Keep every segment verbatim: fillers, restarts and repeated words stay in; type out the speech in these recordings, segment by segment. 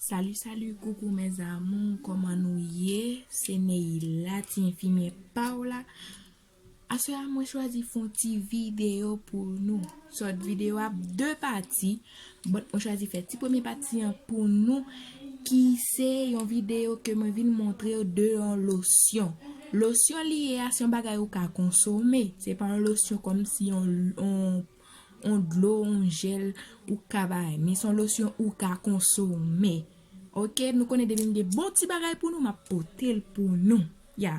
Salut, salut, coucou mes amours, kòman nou ye? Se Neila, ti enfimyè pa w la. Aswè a, mwen chwazi fè yon ti videyo pou nou. Sòt videyo ap de pati, but mwen chwazi fè ti premye pati an pou nou, ki se yon videyo ke mwen vin montre w de yon losyon. Losyon li ye a, se yon bagay ou ka konsome. Se pa yon losyon kòmsi yon, yon, yon dlo, yon jèl ou ka bay, men se yon losyon ou ka konsome. Ok, nou konnen depi m gen bon ti bagay pou nou, m ap pote l pou nou. Ya.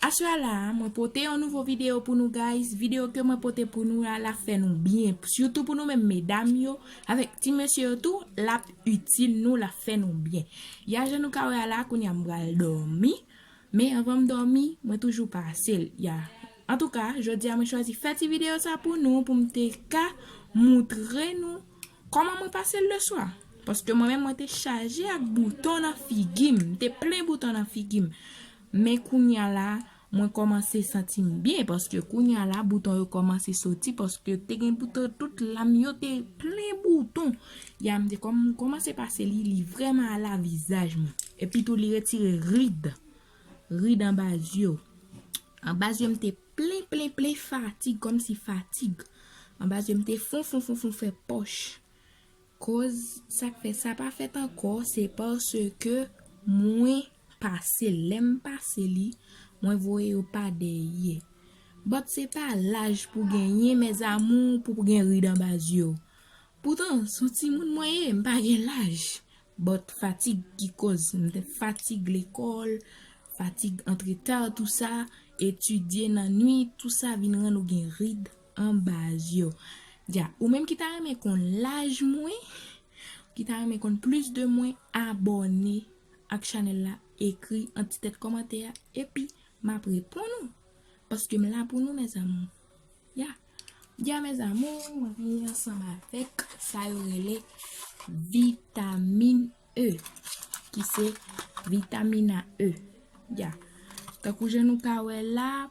Aswè a la, mwen pote yon nouvo videyo pou nou, guys. Videyo ke mwen pote pou nou a, l ap fè nou byen. Sitou pou nou menm medam yo, avèk ti mesye yo tou, l ap itil nou, l ap fè nou byen. Ya, jan nou ka wè a la, kounye a m pral dòmi. Men anvan m dòmi, mwen toujou pase l. Ya. Antouka, jodi a mwen chwazi fè ti videyo sa pou nou, pou m te ka moutre nou kòman mwen pase l le swa. Paske mwen menm, mwen te chaje ak bouton nan figi m. M te plen bouton nan figi m. Men kounye a la, mwen kòmanse santi m byen, paske kounye a la, bouton yo kòmanse soti, paske te gen bouton, tout lam yo te plen bouton. Ya, m te kòm-, kòmanse pase li, li vrèman ale a vizaj mwen. Epi tou, li retire rid. Rid anba zye w. Anba zye m te plen, plen, plen fatig, kòmsi fatig. Anba zye m te fon, fon, fon, fon, fè pòch. Koz sa k fè sa pa fèt ankò, se paske mwen pase, lè m pase li, mwen voye yo pa dèyè. But se pa laj pou genyen, mes amours, pou gen rid anba zye w. Poutan, se yon timoun mwen ye, m pa gen laj. But fatig ki koz, m te fatig lekòl, fatig antre ta, tou sa, etidye nan nwit, tou sa vin rann ou gen rid anba zye w. Ya, ou menm ki ta renmen konn laj mwen, ki ta renmen konn plis de mwen, abòne ak chanèl la, ekri an ti tèt kòmantè a, epi m ap reponn ou. Paske m la pou nou, mes amours. Ya. Ya, mes amours, mwen vini ansanm avèk sa yo rele vitamin E, ki se vitamina E. Ya. Tankou jan nou ka wè la,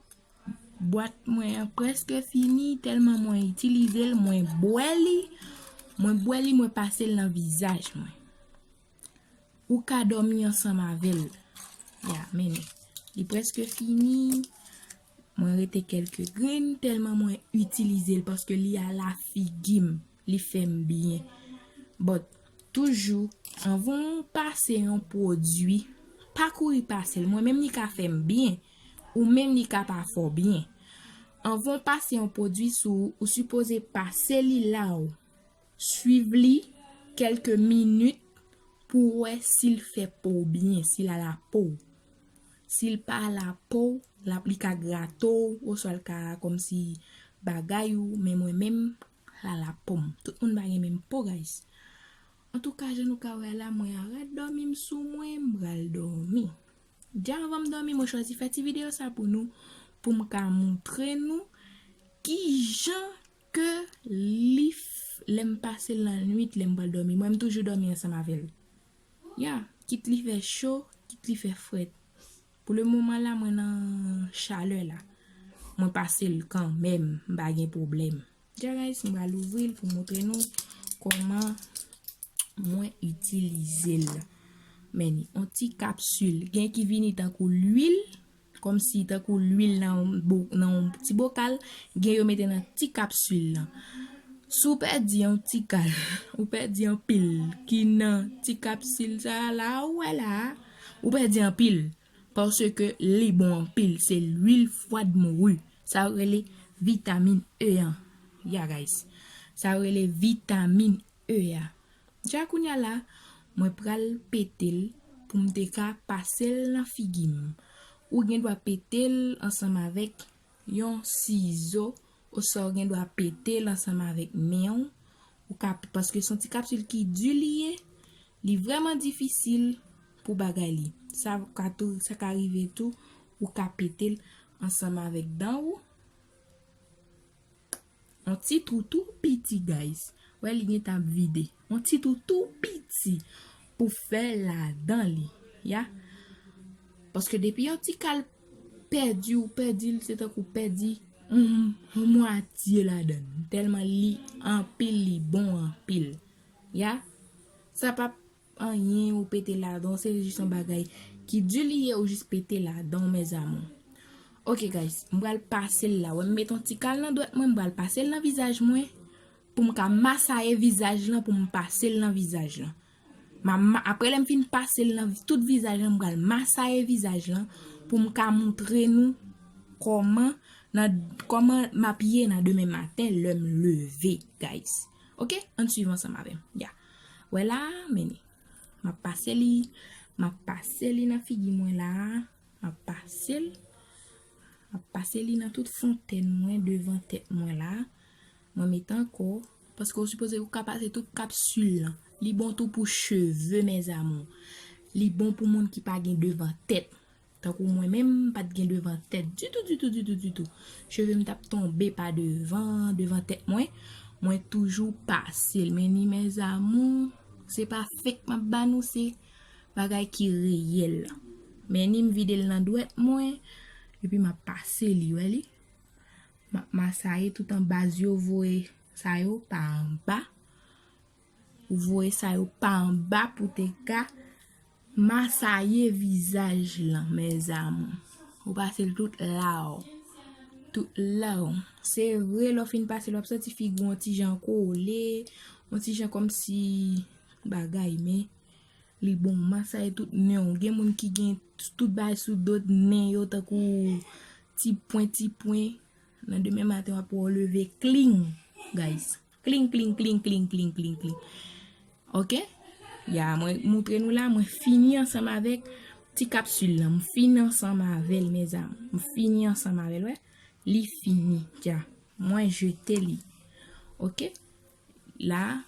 bwat mwen an prèske fini, tèlman mwen itilize l, mwen bwè li, mwen bwè li, mwen pase l nan vizaj mwen. Ou ka dòmi ansanm avè l. Ya, men li prèske fini. Mwen rete kèlke grenn, tèlman mwen itilize l, paske li a la figi m, li fè m byen. But, toujou, anvan w pase yon pwodui, pa kouri pase l. Mwen menm, li ka fè m byen, ou menm, li ka pa fè w byen. Anvan w pase yon pwodui sou ou, ou sipoze pase li la w. Swiv li kèlke minit pou w wè si l fè po w byen, si l a la po w. Si l pa a la po w, l ap, li ka grate w, oswa l ka kòmsi bagay ou, men mwen menm, l a la po m. Tout moun pa gen menm po, guys. Antouka, jan nou ka wè la, mwen arete dòmi m sou mwen, m pral dòmi. Dja anvan m dòmi, mwen chwazi fè ti videyo sa pou nou, pou m ka moutre nou kijan ke li f-, lè m pase l nan nwit, lè m pral dòmi. Mwen, m toujou dòmi ansanm avè l. Ya, kit li fè cho, kit li fè frèt. Pou le moman la, mwen nan chalè la. Mwen pase l kanmenm, m pa gen pwoblèm. Dja, guys, m pral ouvri l pou montre nou kòman mwen itilize l. Men ni, yon ti kapsil. Gen ki vini tankou lwil, kòmsi tankou lwil nan yon bo-, nan yon ti bokal, gen yo mete nan ti kapsil lan. Si w pèdi yon ti kal, ou pèdi anpil ki nan ti kapsil sa a la, ou wè la a, ou pèdi anpil. Paske li bon anpil, se lwil fwa de mori. Sa yo rele vitamin E an. Ya, guys. Sa yo rele vitamin E a. Dja kounye a la, mwen pral pete l pou m te ka pase l nan figi m. Ou gen dwa pete l ansanm avèk yon sizo, oswa ou gen dwa pete l ansanm avèk men w. Ou ka, paske se yon ti kapsil ki di li ye, li vrèman difisil pou bagay li. Sa ka tou, sa ka rive tou, ou ka pete l ansanm avèk dan ou. Yon ti twou tou piti, guys. Wè, li gentan ap vide. Yon ti twou tou piti pou fè ladan li. Ya. Paske depi yon ti kal pèdi, ou pèdi l, se tankou pèdi yon, yon mwatye ladan l. Tèlman li anpil, li bon anpil. Ya. Sa p ap anyen ou pete ladan, se jis yon bagay ki di li ye, ou jis pete ladan, mes amours. Ok, guys, m pral pase l la. Wè, m met yon ti kal nan dwèt mwen, m pral pase l nan vizaj mwen, pou m ka masaye vizaj lan, pou m pase l nan vizaj lan. Ma, ma, apre lè m fin pase l nan tout vizaj lan, m pral masaye vizaj lan, pou m ka montre nou kòman, nan, kòman m ap ye nan demen maten, lè m leve, guys. Ok? Ann swiv ansanm avè m. Ya. Wè la, men li. M ap pase li, m ap pase li nan figi mwen la. M ap pase l. M ap pase li nan tout fon tèt mwen, devan tèt mwen la. Mwen met ankò, paske ou sipoze ou ka pase tout kapsil lan. Li bon tou pou cheve, mes amours. Li bon pou moun ki pa gen devan tèt. Tankou mwen menm, m pa t gen devan tèt ditou, ditou, ditou, ditou. Cheve m t ap tonbe pa devan, devan tèt mwen. Mwen toujou pase l. Men ni, mes amours, se pa fake m ap ba nou, se bagay ki reyèl. Men ni, m vide l nan dwèt mwen, epi m ap pase li, wè li. M ap masaye tout anba zye, ou voye sa yo pa anba. Ou voye sa yo pa anba pou te ka masaye vizaj lan, mes amours. Ou pase l tout la, w. Tout la, w. Se vre, lè w fin pase l, w ap santi figi w yon ti jan kole, yon ti jan kòmsi bagay, men li bon, masaye tout nen w. Gen moun ki gen tout bagay sou do nen yo, tankou ti pwen, ti pwen. Nan demen maten, w ap wè w leve clean, guys. Clean, clean, clean, clean, clean, clean, clean. Ok? Ya, mwen montre nou la, mwen fini ansanm avèk ti kapsil lan. M fini ansanm avè l, mes amours. M fini ansanm avè l, wè. Li fini, ya. Mwen jete li. Ok? La,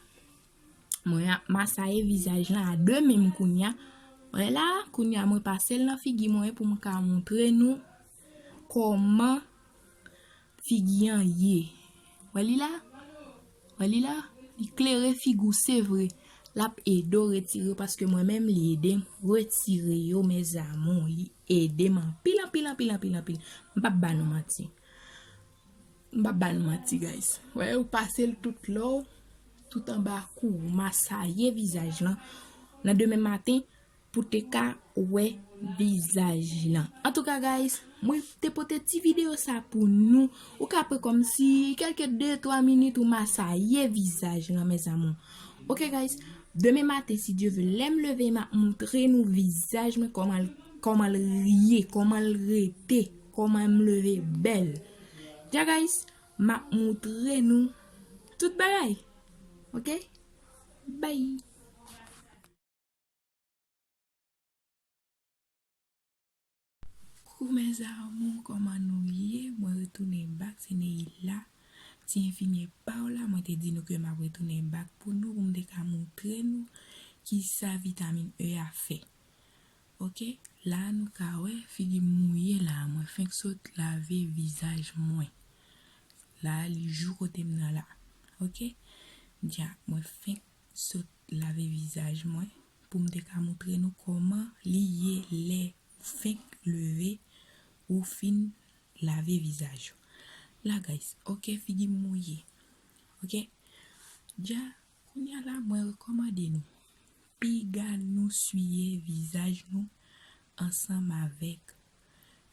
mwen ap masaye vizaj lan a de men m kounya. Wè la, kounya mwen pase l nan figi mwen pou m ka montre nou kòman figi an ye. Wè li la? Wè li la? Li klere figi w, se vre. L ap ede w retire yo, paske mwen menm, li ede m retire yo, mes amours. Li ede m anpil, anpil, anpil, anpil, anpil. M p ap ba nou manti. M p ap ba nou manti, guys. Wè, ou pase l tout lè w, tout anba kou, ou masaye vizaj lan. Nan demen maten, pou te ka wè vizaj lan. Antouka, guys, mwen te pote ti videyo sa pou nou. Ou ka pran kòmsi kèlke de, twa minit ou masaye vizaj lan, mes amours. Ok, guys, demen maten, si Dye vle, lè m leve, m ap montre nou vizaj mwen kòman l, kòman l ye, kòman l rete, kòman m leve bèl. Ya, guys, m ap montre nou tout bagay. Ok? Bye! Coucou mes amours, kòman nou ye? Mwen retounen back, se Neila, ti enfimyè pa w la. Mwen te di nou ke m ap retounen back pou nou, pou m te ka montre nou kisa vitamin E a fè. Ok, la nou ka wè figi m mouye la, mwen fenk sot lave vizaj mwen. La, li jou kote m nan la. Ok, dja, mwen fenk sot lave vizaj mwen pou m te ka montre nou kòman li ye lè ou fenk leve, ou fin lave vizaj ou. La, guys, ok, figi m mouye. Ok, dja, kounya la, mwen rekòmande nou piga nou siye vizaj nou ansanm avèk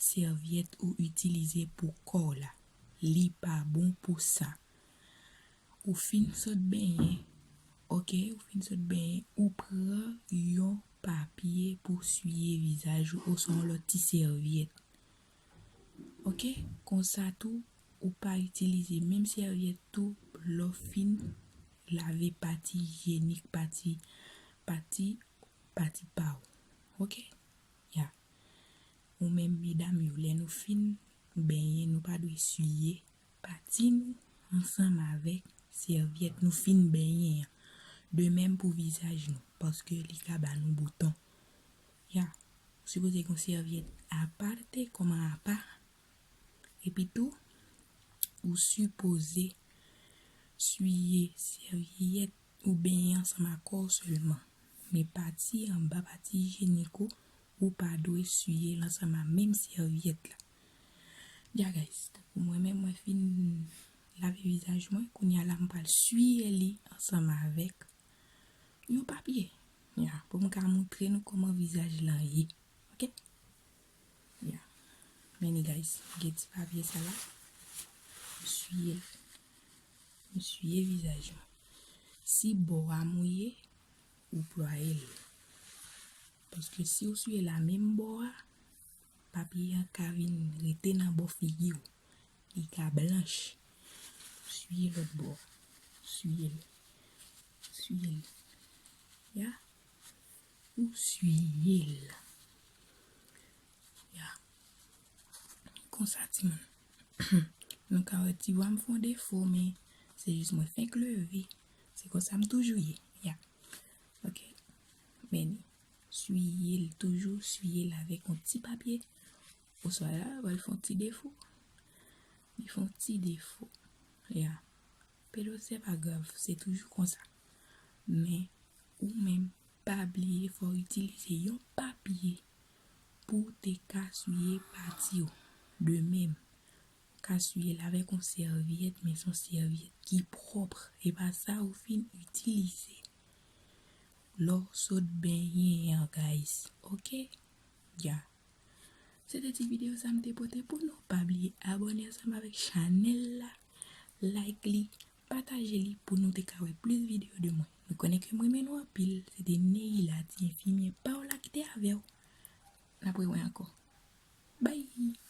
sèvyèt ou itilize pou kò w la. Li pa bon pou sa. Ou fin sot benyen, ok, ou fin sot benyen, ou pran yon papye pou siye vizaj ou oswa yon lòt ti sèvyèt. Ok, konsa tou, ou pa itilize menm sèvyèt tou lè w fin lave pati ijyenik, pati, pati, pati pa w. Ok? Ya. Ou menm medam yo, lè nou fin benyen, nou pa dwe siye pati nou ansanm avèk sèvyèt nou fin benyen an. De menm pou vizaj nou, paske li ka ba nou bouton. Ya, ou sipoze gen yon sèvyèt aparte, kòman apa. Epi tou, ou sipoze siye sèvyèt ou benyen ansanm ak kò w sèlman. Men pati anba, pati ijyenik ou, ou pa dwe siye l ansanm ak menm sèvyèt la. Ya, guys, tankou mwen menm, mwen fin lave vizaj mwen, kounya la m pral siye li ansanm avèk yon papye. Ya, pou m ka montre nou kòman vizaj lan ye. Ok? Ya. Men ni guys, gen ti papye sa la. M swiye l. M swiye vizaj mwen. Si bò a mouye, ou plwaye l. Paske si ou swiye l a menm bò a, papye a ka vin rete nan bò figi w. Li ka blanch. Swiye lòt bò. Swiye l. Swiye l. Ya. Ou swiye l. Ya. Konsa, timoun. Nou ka wè ti vwa m fè yon defo, men se jis mwen fenk leve. Se konsa m toujou ye. Ya. Ok. Men ni. Swiye l toujou, swiye l avèk yon ti papye. Oswa la, va l fè yon ti defo. Li fè yon ti defo. Ya. Pero se pa grav, se toujou konsa. Men, ou menm, pa bliye fò w itilize yon papye pou w te ka swiye pati w. De menm, ou ka swiye l avèk yon sèvyèt, men se yon sèvyèt ki pwòp. E pa sa ou fin itilize lè w sot benyen an, guys. Ok? Ya. Se te ti videyo sa m te pote pou nou. Pa bliye abòne ansanm avèk chanèl la, like li, pataje li pou nou te ka wè plis videyo de mwen. Nou konnen ke m renmen nou anpil. Se te Neila, ti enfimyè pa w la ki te avè w. N ap rewè ankò. Bye!